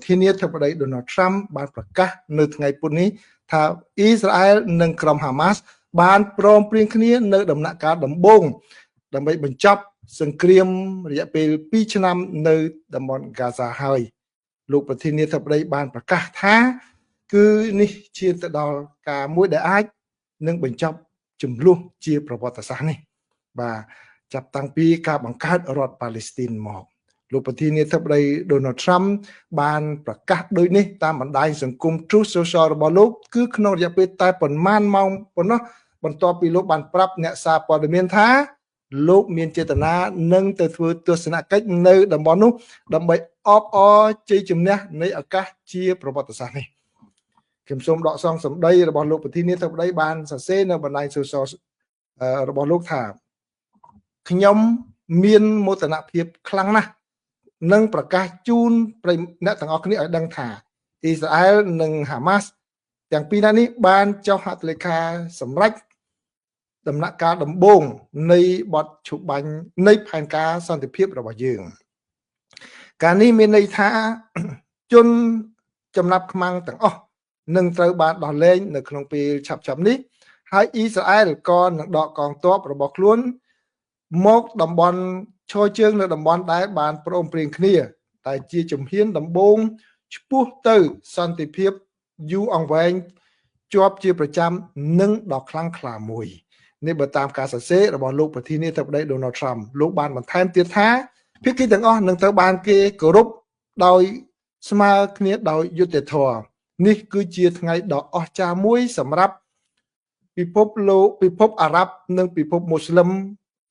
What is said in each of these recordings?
ធានាធិបតីដូណាល់ត្រាំបានប្រកាសនៅថ្ងៃពុធនេះថា អ៊ីស្រាអែលនិងក្រុមហាម៉ាស់បានព្រមព្រៀងគ្នានៅដំណាក់កាលដំបូងដើម្បីបញ្ចប់សង្គ្រាមរយៈពេល2ឆ្នាំនៅតំបន់ហ្គាហ្សាហើយ។ លោកប្រធានាធិបតីបានប្រកាសថា គឺនេះឈានទៅដល់ការមួយដែលអាចនឹងបញ្ចប់ចំនួនជាប្រវត្តិសាស្ត្រនេះ បាទ ចាប់តាំងពីការបង្កើតរដ្ឋប៉ាឡេស្ទីនមក។ លោកប្រធានាធិបតីដូណាល់ត្រាំបានប្រកាសដូចនេះតាមបណ្ដាញសង្គម Truth Social របស់លោក គឺក្នុងរយៈពេលតែប៉ុន្មានម៉ោងប៉ុណ្ណោះ បន្ទាប់ពីលោកបានប្រាប់អ្នកសារព័ត៌មានថា លោកមានចេតនានឹងទៅធ្វើទស្សនកិច្ចនៅតំបន់នោះ ដើម្បីអបអរជ័យជំនះនៃឱកាសជាប្រវត្តិសាស្ត្រនេះ។ ខ្ញុំសូមដកស្រង់សម្ដីរបស់លោកប្រធានាធិបតីបានសរសេរនៅបណ្ដាញ social របស់លោកថា ខ្ញុំមានមោទនភាពខ្លាំងណាស់នឹងប្រកាសជូនប្រិយអ្នកទាំងអស់គ្នាឲ្យដឹងថា អ៊ីស្រាអែលនិងហាម៉ាស់ទាំងពីរនាក់នេះបានចុះហត្ថលេខាសម្រេចដំណាក់កាលដំបូងនៃបទឈប់បាញ់នៃផែនការសន្តិភាពរបស់យើង។ ការនេះមានន័យថា ជនចំណាប់ខ្មាំងទាំងអស់នឹងត្រូវបានដោះលែងនៅក្នុងពេលឆាប់ៗនេះ ហើយអ៊ីស្រាអែលក៏នឹងដកកងទ័ពរបស់ខ្លួនមកតំបន់ឈរជើងនៅតំបន់ដែលបានព្រមព្រៀងគ្នា តែជាជំហានដំបូងឆ្ពោះទៅសន្តិភាពយូរអង្វែងជាប់ជាប្រចាំនិងដ៏ខ្លាំងក្លាមួយនេះ បើតាមការសរសេររបស់លោកប្រធានាធិបតីដូណាល់ត្រាំ។ លោកបានបន្ថែមទៀតថា ភាគីទាំងអស់នឹងត្រូវបានគេគោរពដោយស្មើគ្នាដោយយុត្តិធម៌។ នេះគឺជាថ្ងៃដ៏អស្ចារ្យមួយសម្រាប់ពិភពលោក ពិភពអារ៉ាប់និងពិភពមូស្លឹម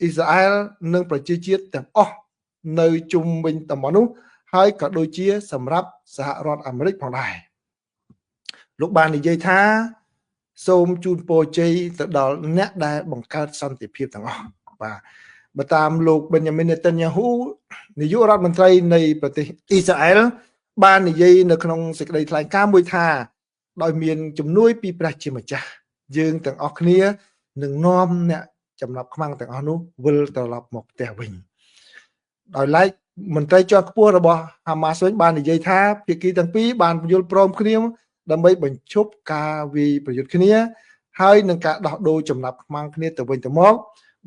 អ៊ីស្រាអែលនិងប្រជាជាតិទាំងអស់នៅជុំវិញតំបន់នោះ ហើយក៏ដូចជាសម្រាប់សហរដ្ឋអាមេរិកផងដែរ។ លោកបាននិយាយថា សូមជូនពរជ័យទៅដល់អ្នកដែលបង្កើតសន្តិភាពទាំងអស់។ បាទ បើតាមលោក Benjamin Netanyahu នាយករដ្ឋមន្ត្រីនៃប្រទេសអ៊ីស្រាអែល បាននិយាយនៅក្នុងសេចក្តីថ្លែងការណ៍មួយថា ដោយមានជំនួយពីព្រះជាម្ចាស់ យើងទាំងអស់គ្នានឹងនាំអ្នកចំណាប់ខ្មាំងទាំងអស់នោះវិលត្រឡប់មកផ្ទះវិញ។ ដោយឡែកមន្ត្រីជាន់ខ្ពស់របស់ហាម៉ាស់វិញបាននិយាយថា ភាគីទាំងពីរបានយល់ព្រមគ្នាដើម្បីបញ្ឈប់ការវាយប្រយុទ្ធគ្នា ហើយនឹងការដោះដូរចំណាប់ខ្មាំងគ្នាទៅវិញទៅមក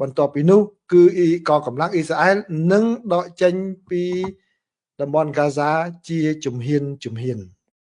បន្ទាប់ពីនោះគឺអ៊ីកកម្លាំងអ៊ីស្រាអែលនឹងដកចេញពីតំបន់ហ្គាហ្សាជាជំហានជំហាន។